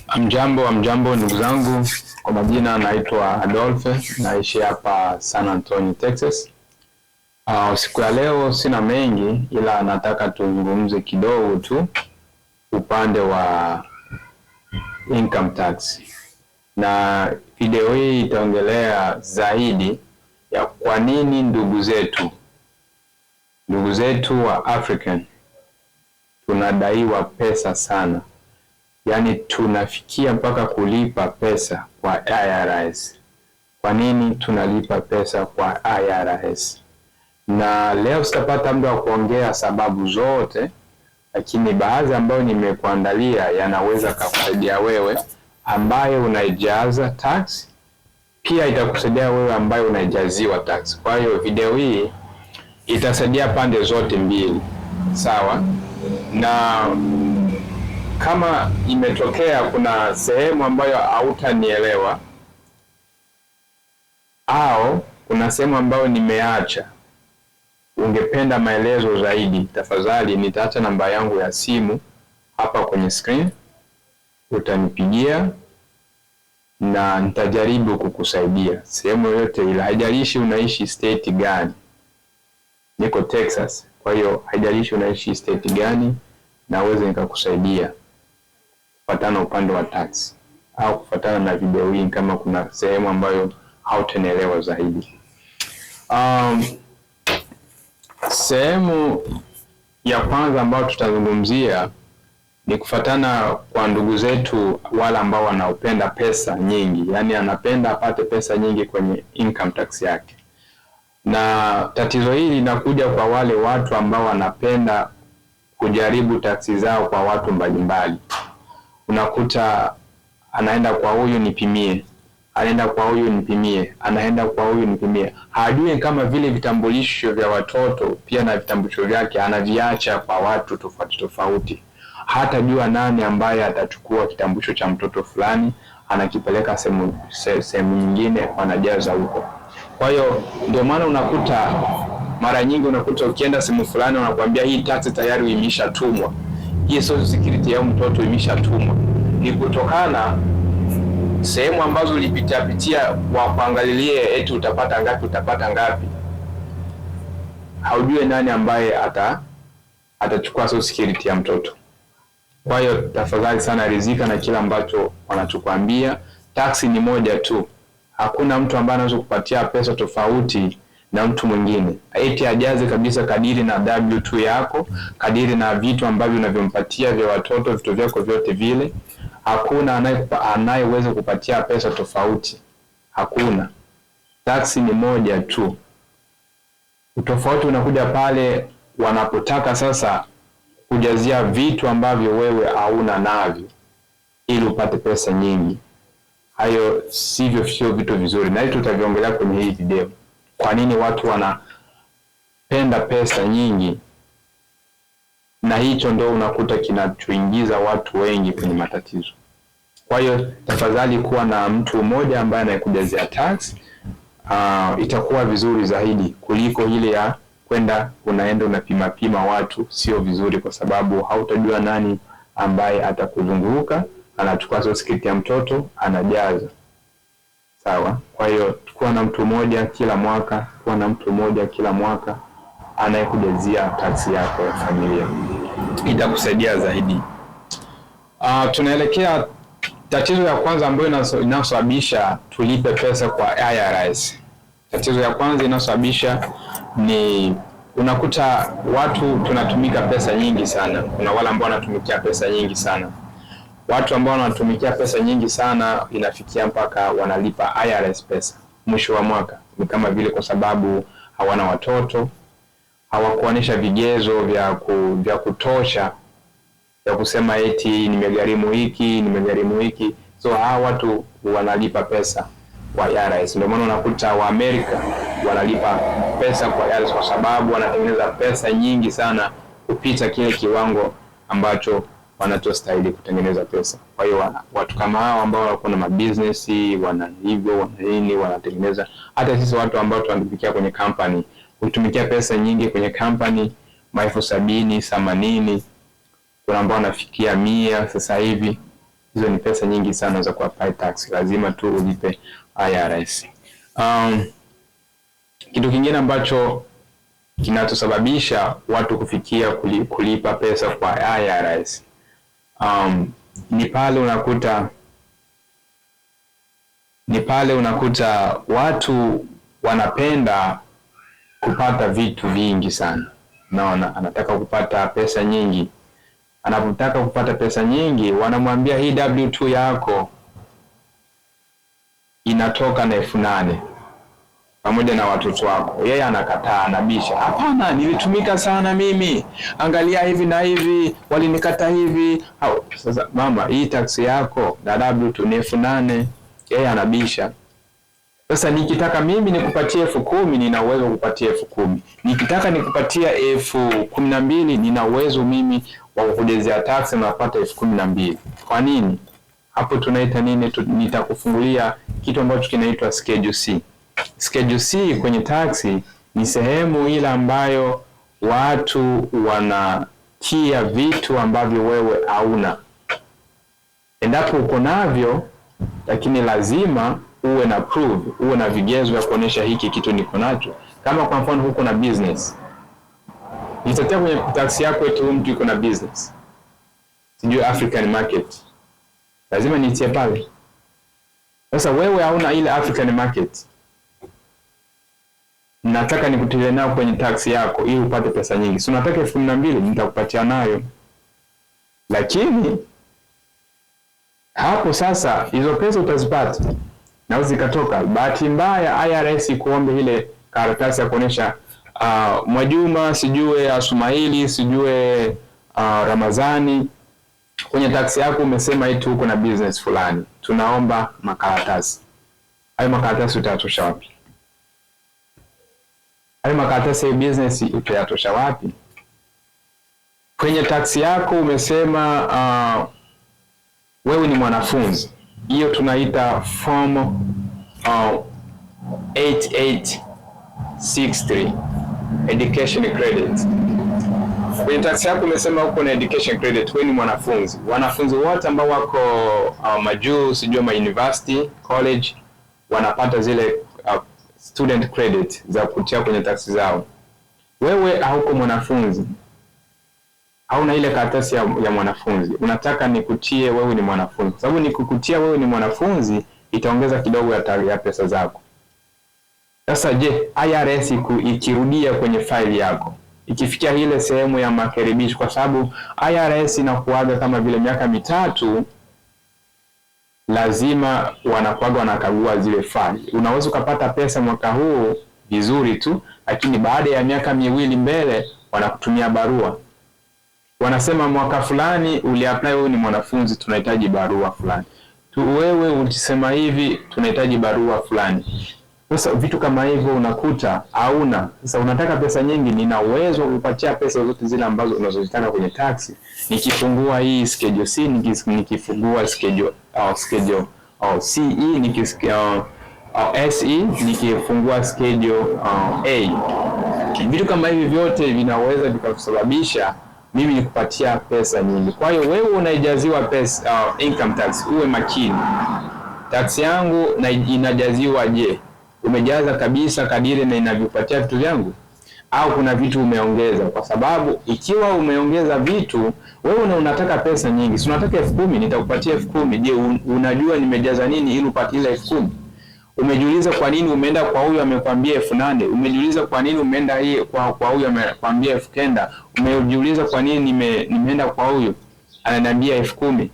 Hamjambo, hamjambo ndugu zangu, kwa majina naitwa Adolphe, naishi hapa San Antonio, Texas. Siku ya leo sina mengi, ila nataka tuzungumze kidogo tu upande wa income tax, na video hii itaongelea zaidi ya kwa nini ndugu zetu wa African tunadaiwa pesa sana, yaani tunafikia mpaka kulipa pesa kwa IRS. Kwa nini tunalipa pesa kwa IRS? Na leo sitapata muda wa kuongea sababu zote, lakini baadhi ambayo nimekuandalia yanaweza kukusaidia wewe ambaye unaijaza tax, pia itakusaidia wewe ambaye unaijaziwa tax. Kwa hiyo video hii itasaidia pande zote mbili, sawa? Na kama imetokea kuna sehemu ambayo hautanielewa au kuna sehemu ambayo nimeacha, ungependa maelezo zaidi, tafadhali nitaacha namba yangu ya simu hapa kwenye screen, utanipigia na nitajaribu kukusaidia sehemu yoyote ile, haijalishi unaishi state gani. Niko Texas, kwa hiyo haijalishi unaishi state gani, naweza nikakusaidia kufuatana upande wa tax au kufuatana na video hii, kama kuna sehemu ambayo hautanielewa zaidi. Sehemu ya kwanza ambayo tutazungumzia ni kufatana kwa ndugu zetu wale ambao wanaopenda pesa nyingi, yaani anapenda apate pesa nyingi kwenye income tax yake, na tatizo hili linakuja kwa wale watu ambao wanapenda kujaribu tax zao kwa watu mbalimbali. Unakuta anaenda kwa huyu nipimie, anaenda kwa huyu nipimie, anaenda kwa huyu nipimie. Hajui kama vile vitambulisho vya watoto pia na vitambulisho vyake anaviacha kwa watu tofauti tofauti. Hatajua nani ambaye atachukua kitambulisho cha mtoto fulani anakipeleka sehemu nyingine, wanajaza huko. Kwa hiyo ndio maana unakuta mara nyingi unakuta ukienda sehemu fulani wanakuambia hii tax tayari imeshatumwa, hii social security ya mtoto imeshatumwa. Ni kutokana sehemu ambazo ulipitia pitia wa kuangalilie eti utapata ngapi, utapata ngapi, haujue nani ambaye atachukua social security ya mtoto. Kwa hiyo tafadhali sana ridhika na kila ambacho wanachokuambia. Tax ni moja tu, hakuna mtu ambaye anaweza kupatia pesa tofauti na mtu mwingine, eti ajaze kabisa kadiri na W2 yako, kadiri na vitu ambavyo unavyompatia vya watoto, vitu vyako vyote vile. Hakuna anayeweza kupatia pesa tofauti, hakuna. Tax ni moja tu. Utofauti unakuja pale wanapotaka sasa kujazia vitu ambavyo wewe hauna navyo ili upate pesa nyingi. Hayo sivyo, sio vitu vizuri, na hili tutaviongelea kwenye hii video. Kwa nini watu wanapenda pesa nyingi, na hicho ndo unakuta kinachoingiza watu wengi kwenye matatizo. Kwa hiyo tafadhali kuwa na mtu mmoja ambaye anayekujazia tax, itakuwa vizuri zaidi kuliko ile ya kwenda unaenda unapima pima watu. Sio vizuri, kwa sababu hautajua nani ambaye atakuzunguka, anachukua social security ya mtoto anajaza. Sawa. Kwa hiyo kuwa na mtu mmoja kila mwaka, kuwa na mtu mmoja kila mwaka anayekujazia tax yako ya familia, itakusaidia zaidi. Tunaelekea tatizo ya kwanza ambayo inasababisha tulipe pesa kwa IRS. Tatizo ya kwanza inasababisha ni unakuta watu tunatumika pesa nyingi sana. Kuna wale ambao wanatumikia pesa nyingi sana. Watu ambao wanatumikia pesa nyingi sana inafikia mpaka wanalipa IRS pesa mwisho wa mwaka. Ni kama vile kwa sababu hawana watoto, hawakuonyesha vigezo vya kutosha vya kusema eti nimegharimu hiki, nimegharimu hiki. So hawa watu wanalipa pesa kwa IRS. Ndio maana unakuta wa Amerika wanalipa pesa kwa IRS kwa sababu wanatengeneza pesa nyingi sana kupita kile kiwango ambacho wanachostahili kutengeneza pesa. Kwa hiyo watu kama hao ambao wanakuwa na mabusiness, wana hivyo, wana nini, wanatengeneza. Hata sisi watu ambao tunatumikia kwenye company, hutumikia pesa nyingi kwenye company, maelfu 70, 80, kuna ambao wanafikia 100 sasa hivi. Hizo ni pesa nyingi sana za kuapply tax, lazima tu ulipe IRS. Kitu kingine ambacho kinachosababisha watu kufikia kulipa pesa kwa IRS ni pale unakuta watu wanapenda kupata vitu vingi sana. Naona anataka kupata pesa nyingi. Anapotaka kupata pesa nyingi, wanamwambia hii W2 yako inatoka na 8,000 pamoja na watoto wako. Yeye anakataa, anabisha, hapana, nilitumika sana mimi, angalia hivi na hivi, walinikata hivi. Sasa mama, hii tax yako na W2 ni 8,000. Yeye anabisha. Sasa nikitaka mimi nikupatie 10,000, nina uwezo wa kukupatia 10,000. Nikitaka nikupatia 12,000, nina uwezo mimi wa kukujazia tax na kupata 12,000. Kwa nini? Hapo tunaita nini? Nitakufungulia kitu ambacho kinaitwa Schedule C. Schedule C kwenye tax ni sehemu ile ambayo watu wanatia vitu ambavyo wewe hauna. Endapo uko navyo, lakini lazima uwe na proof, uwe na vigezo vya kuonyesha hiki kitu niko nacho. Kama kwa mfano huko na business, nitatia kwenye tax yako eti huyu mtu yuko na business, sijui African market, lazima nitie pale. Sasa wewe hauna ile African market, nataka nikutilie nayo kwenye tax yako ili upate pesa nyingi. Si unataka 12,000? Nitakupatia nayo, lakini hapo sasa hizo pesa utazipata na zikatoka. Bahati mbaya IRS ikuombe ile karatasi ya kuonyesha Mwajuma sijue Asumaili sijue Ramazani, kwenye tax yako umesema eti uko na business fulani, tunaomba makaratasi hayo. Makaratasi utayatosha wapi? Hayo makaratasi ya business utayatosha wapi? Kwenye tax yako umesema wewe ni mwanafunzi, hiyo tunaita form 8863 education credit. Kwenye tax yako umesema uko na education credit, wewe ni mwanafunzi. Wanafunzi wote ambao wako majuu, sijui ma university college, wanapata zile student credit za kutia kwenye tax zao. Wewe hauko mwanafunzi, hauna ile karatasi ya mwanafunzi, unataka nikutie wewe ni mwanafunzi, kwa sababu nikukutia wewe ni mwanafunzi itaongeza kidogo ya pesa zako. Sasa je, IRS ikirudia kwenye faili yako ikifikia ile sehemu ya makaribisho, kwa sababu IRS inakuaga kama vile miaka 3 lazima wanakuaga wanakagua zile faili. Unaweza ukapata pesa mwaka huu vizuri tu, lakini baada ya miaka 2 mbele wanakutumia barua, wanasema mwaka fulani uliapply, wewe ni mwanafunzi, tunahitaji barua fulani tu, wewe ulisema hivi, tunahitaji barua fulani. Sasa vitu kama hivyo unakuta hauna. Sasa unataka pesa nyingi, nina uwezo wa kupatia pesa zote zile ambazo unazozitaka kwenye tax. Nikifungua hii schedule C, nikifungua schedule au schedule au CE, nikisikia au SE, nikifungua schedule A. Vitu kama hivi vyote vinaweza vikasababisha mimi nikupatia pesa nyingi. Kwa hiyo wewe unaijaziwa pesa income tax, uwe makini. Tax yangu na inajaziwa je? Umejaza kabisa kadiri na inavyopatia vitu vyangu, au kuna vitu umeongeza? Kwa sababu ikiwa umeongeza vitu, wewe unataka pesa nyingi, si unataka 10,000, nitakupatia 10,000. Je, unajua nimejaza nini ili upate ile 10,000? Umejiuliza kwa nini umeenda kwa huyu amekwambia 8,000? Umejiuliza kwa nini umeenda hii kwa huyu amekwambia 9,000? Umejiuliza kwa nini nimeenda kwa huyu ananiambia 10,000?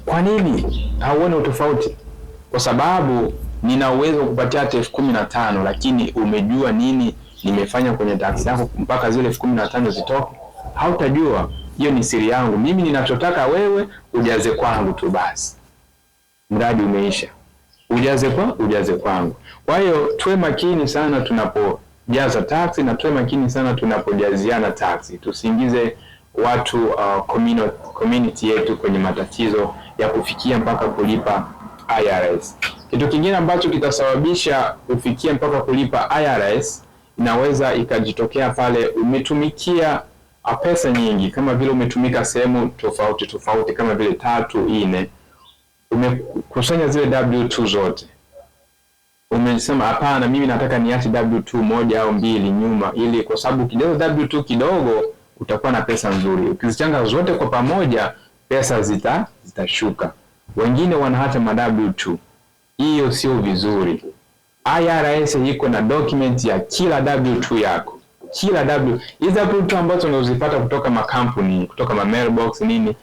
Kwa nini hauoni utofauti? Kwa sababu nina uwezo wa kupatia hata 15,000, lakini umejua nini nimefanya kwenye tax yako mpaka zile 15,000 zitoke? Hautajua. Hiyo ni siri yangu mimi. Ninachotaka wewe ujaze kwangu tu basi, mradi umeisha. Ujaze kwangu. Kwa hiyo tuwe makini sana tunapojaza tax na tuwe makini sana tunapojaziana tax, tusiingize watu community yetu kwenye matatizo ya kufikia mpaka kulipa IRS. Kitu kingine ambacho kitasababisha kufikia mpaka kulipa IRS, inaweza ikajitokea pale umetumikia pesa nyingi, kama vile umetumika sehemu tofauti tofauti kama vile tatu nne, umekusanya zile W2 zote, umesema hapana, mimi nataka niache W2 moja au mbili nyuma, ili kwa sababu ukijaza W2 kidogo utakuwa na pesa nzuri. Ukizichanga zote kwa pamoja pesa zitashuka. Wengine wanaacha ma W2, hiyo sio vizuri. IRS iko na document ya kila W2 yako, kila W hizi W2 ambazo unazipata kutoka makampuni, kutoka ma mailbox nini,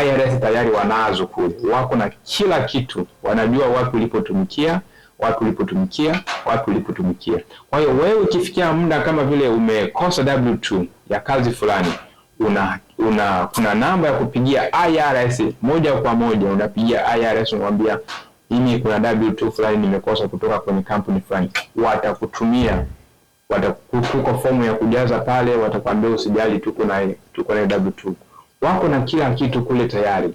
IRS tayari wanazo kule, wako na kila kitu, wanajua wapi ulipotumikia, wapi ulipotumikia, wapi ulipotumikia. Kwa hiyo wewe ukifikia muda kama vile umekosa W2 ya kazi fulani, una, una kuna namba ya kupigia IRS moja kwa moja, unapigia IRS unamwambia mimi kuna W2 fulani nimekosa kutoka kwenye kampuni fulani, watakutumia, watakupa fomu ya kujaza pale, watakwambia usijali, tuko na W2, wako na kila kitu kule tayari.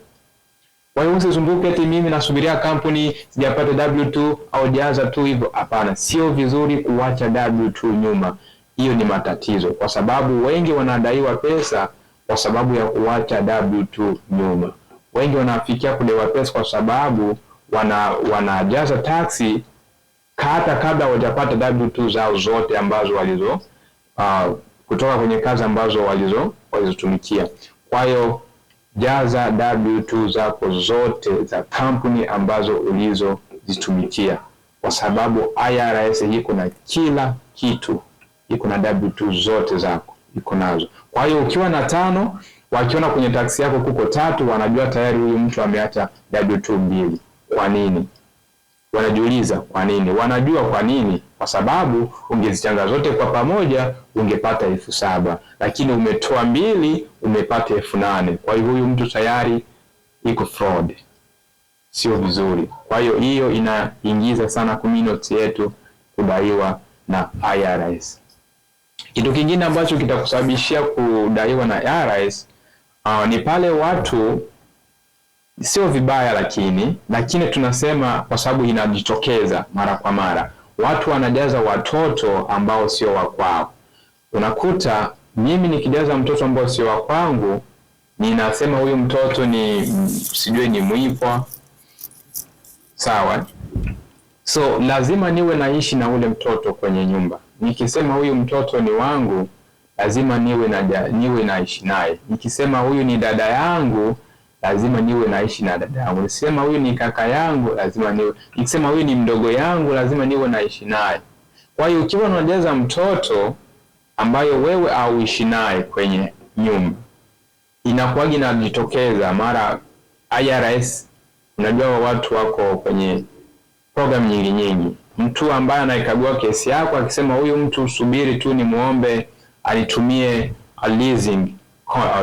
Kwa hiyo usizumbuke eti mimi nasubiria kampuni sijapata W2 au jaza tu hivyo. Hapana, sio vizuri kuacha W2 nyuma. Hiyo ni matatizo, kwa sababu wengi wanadaiwa pesa kwa sababu ya kuacha W2 nyuma. Wengi wanafikia kudaiwa pesa kwa sababu wanajaza tax hata kabla hawajapata W2 zao zote ambazo walizo kutoka kwenye kazi ambazo walizotumikia. Kwa hiyo jaza W2 zako zote za kampuni ambazo ulizozitumikia, kwa sababu IRS iko na kila kitu, iko na W2 zote zako iko nazo. Kwa hiyo ukiwa na tano, wakiona kwenye tax yako kuko tatu, wanajua tayari huyu mtu ameacha W2 mbili. Kwa nini? Wanajiuliza kwa nini? Wanajua kwa nini? Kwa sababu ungezichanga zote kwa pamoja ungepata 7,000, lakini umetoa mbili umepata 8,000. Kwa hiyo huyu mtu tayari iko fraud, sio vizuri. Kwa hiyo hiyo inaingiza sana community yetu kudaiwa na IRS. Kitu kingine ambacho kitakusababishia kudaiwa na IRS ni pale watu, sio vibaya, lakini tunasema kwa sababu inajitokeza mara kwa mara, watu wanajaza watoto ambao sio wa kwao. Unakuta mimi nikijaza mtoto ambao sio wa kwangu, ninasema huyu mtoto ni sijui ni mwipwa, sawa? So lazima niwe naishi na ule mtoto kwenye nyumba. Nikisema huyu mtoto ni wangu, lazima niwe naishi naye. Nikisema huyu ni dada yangu, lazima niwe naishi na dada yangu. Nikisema huyu ni kaka yangu, lazima niwe. Nikisema huyu ni mdogo yangu, lazima niwe naishi naye. Kwa hiyo ukiwa unajaza mtoto ambayo wewe auishi naye kwenye nyumba, inakuwaga inajitokeza mara IRS. Unajua watu wako kwenye program nyingi nyingi. Mtu ambaye anaikagua kesi yako akisema huyu mtu subiri tu nimuombe anitumie a leasing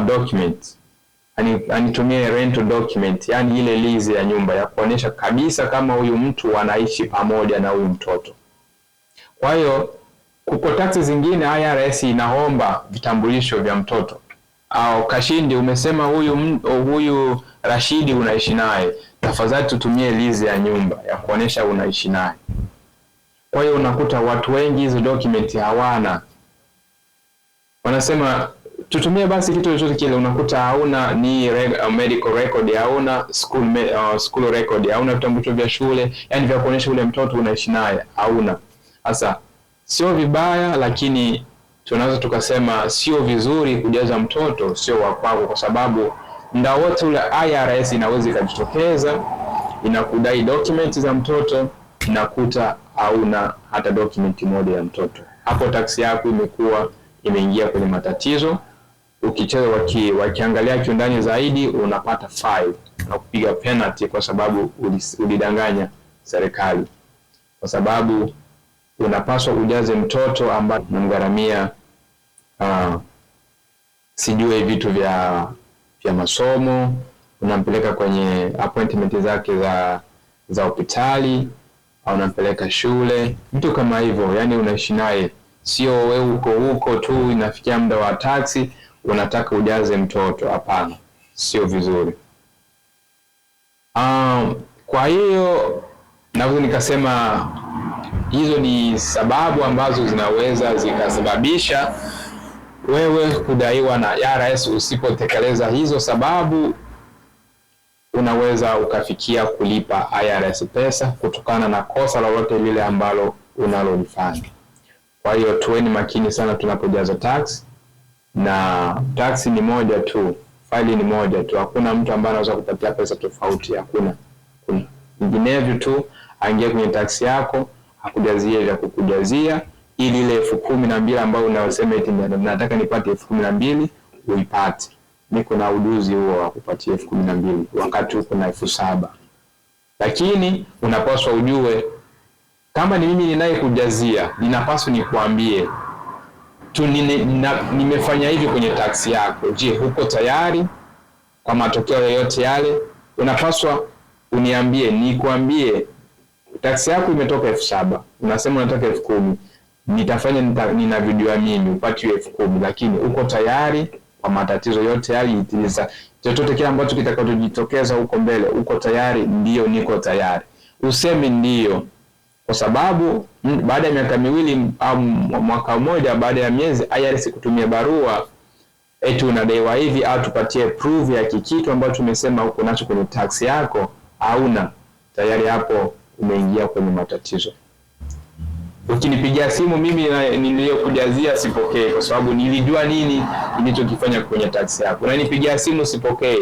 document, anitumie rental document, yani ile lease ya nyumba ya kuonyesha kabisa kama huyu mtu anaishi pamoja na huyu mtoto. Kwa hiyo kuko tax zingine IRS inaomba vitambulisho vya mtoto. Au Kashindi, umesema huyu Rashidi unaishi naye, tafadhali tutumie lease ya nyumba ya kuonyesha unaishi naye. Kwa hiyo unakuta watu wengi hizo document hawana, wanasema tutumie basi kitu chochote kile, unakuta hauna ni medical record, hauna school record, hauna vitambulisho vya shule, yani vya kuonyesha ule mtoto unaishi naye hauna. Sasa sio vibaya, lakini tunaweza tukasema sio vizuri kujaza mtoto sio wa kwako, kwa sababu muda wote ule IRS inaweza ikajitokeza inakudai document za mtoto, inakuta hauna hata document moja ya mtoto. Hapo tax yako imekuwa imeingia kwenye matatizo. Ukicheza wakiangalia kiundani zaidi, unapata fine na kupiga penalty kwa sababu ulidanganya serikali, kwa sababu unapaswa ujaze mtoto ambaye unamgharamia sijue vitu vya masomo, unampeleka kwenye appointment zake za hospitali au unampeleka shule, vitu kama hivyo. Yani unaishi naye, sio wewe uko huko tu, inafikia muda wa tax unataka ujaze mtoto. Hapana, sio vizuri. Kwa hiyo naweza nikasema hizo ni sababu ambazo zinaweza zikasababisha Wewe kudaiwa na IRS usipotekeleza hizo sababu, unaweza ukafikia kulipa IRS pesa kutokana na kosa lolote lile ambalo unalolifanya. Kwa hiyo tuweni makini sana tunapojaza tax, na tax ni moja tu, faili ni moja tu. Hakuna mtu ambaye anaweza kupatia pesa tofauti, hakuna. Kuna vinginevyo tu aingie kwenye tax yako akujazie vya kukujazia, ili ile 12,000 ambayo unayosema eti nataka nipate 12,000 uipate. Niko na ujuzi huo wa kupatia 12,000 wakati uko na 7,000, lakini unapaswa ujue kama ni mimi ninayekujazia, ninapaswa nikuambie tu nimefanya hivi kwenye taksi yako. Je, huko tayari kwa matokeo yoyote yale? Unapaswa uniambie, nikuambie taksi yako imetoka 7,000, unasema unataka 10,000, nitafanya ninavyojua mimi upate hiyo 10,000, lakini uko tayari kwa matatizo yote yale, chochote kile ambacho kitakachojitokeza huko mbele, uko tayari? Ndio, niko tayari. Useme ndio, kwa sababu baada ya miaka miwili au mwaka mmoja, baada ya miezi, IRS kutumia barua eti unadaiwa hivi au tupatie proof ya kikitu ambacho tumesema uko nacho kwenye tax yako, hauna, tayari hapo umeingia kwenye matatizo. Ukinipigia simu mimi niliyokujazia sipokee, kwa sababu nilijua nini nilichokifanya kwenye tax yako. Unanipigia simu sipokee,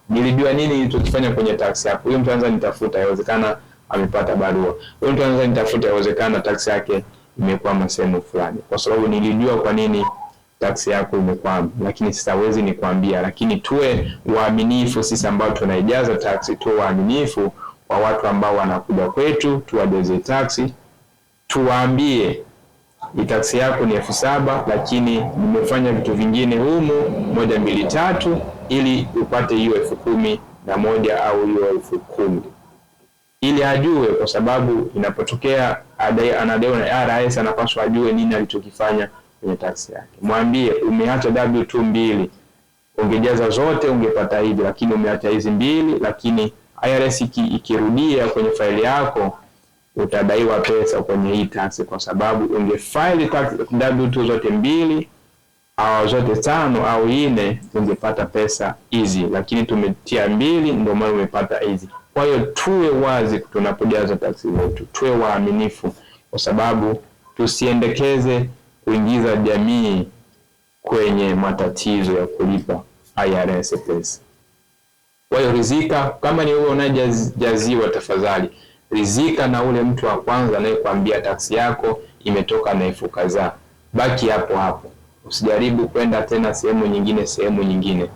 nilijua nini nilichokifanya kwenye tax yako. Huyo mtu anaweza nitafuta, inawezekana amepata barua. Huyo mtu anaweza nitafuta, inawezekana tax yake imekwama sehemu fulani, kwa sababu nilijua kwa nini tax yako imekwama, lakini sitawezi nikwambia. Lakini tuwe waaminifu sisi ambao tunaijaza tax, tuwe waaminifu kwa watu ambao wanakuja kwetu, tuwajaze tax, tuwaambie taksi yako ni 7,000, lakini nimefanya vitu vingine humu 1 2 3 ili upate hiyo 11,000 au hiyo 10,000, ili ajue, kwa sababu inapotokea anadaiwa na IRS anapaswa ajue nini alichokifanya kwenye taksi yake. Mwambie umeacha W2 mbili, ungejaza zote ungepata hivi, lakini umeacha hizi mbili, lakini IRS ikirudia kwenye faili yako utadaiwa pesa kwenye hii tax, kwa sababu ungefile tax W2 zote mbili au zote 5 au 4 ungepata pesa hizi, lakini tumetia mbili ndio maana umepata hizi. Kwa hiyo tuwe wazi tunapojaza tax zetu, tuwe waaminifu, kwa sababu tusiendekeze kuingiza jamii kwenye matatizo ya kulipa IRS pesa. Kwa hiyo rizika, kama ni wewe unajaziwa, tafadhali rizika na ule mtu wa kwanza anayekwambia taksi yako imetoka na elfu kadhaa. Baki hapo hapo, usijaribu kwenda tena sehemu nyingine, sehemu nyingine.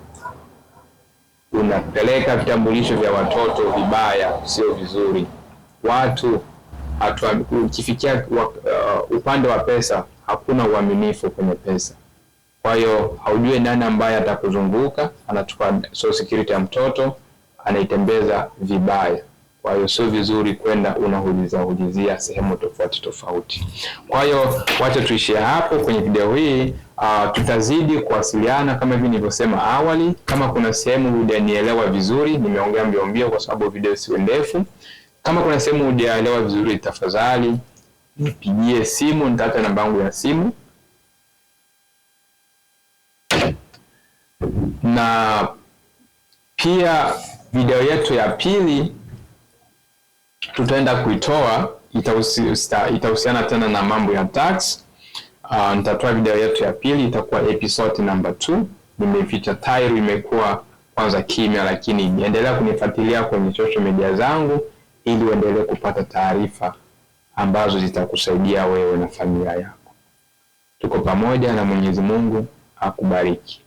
Unapeleka vitambulisho vya watoto vibaya, sio vizuri. Watu ukifikia upande wa pesa, hakuna uaminifu kwenye pesa. Kwa hiyo haujui nani ambaye atakuzunguka, anachukua social security ya mtoto anaitembeza vibaya. Kwa hiyo sio vizuri kwenda unahulizia sehemu tofauti tofauti. Kwa hiyo wacha tuishie hapo kwenye video hii. Tutazidi kuwasiliana kama hivi nilivyosema awali. Kama kuna sehemu hujanielewa vizuri, nimeongea mbio mbio kwa sababu video sio ndefu. Kama kuna sehemu hujaelewa vizuri, tafadhali nipigie simu, nitaacha namba yangu ya simu. Na pia video yetu ya pili tutaenda kuitoa, itahusiana tena na mambo ya tax. Nitatoa video yetu ya pili, itakuwa episode number 2. Nimeficha title, imekuwa kwanza kimya, lakini endelea kunifuatilia kwenye social media zangu ili uendelee kupata taarifa ambazo zitakusaidia wewe na familia yako. Tuko pamoja na Mwenyezi Mungu akubariki.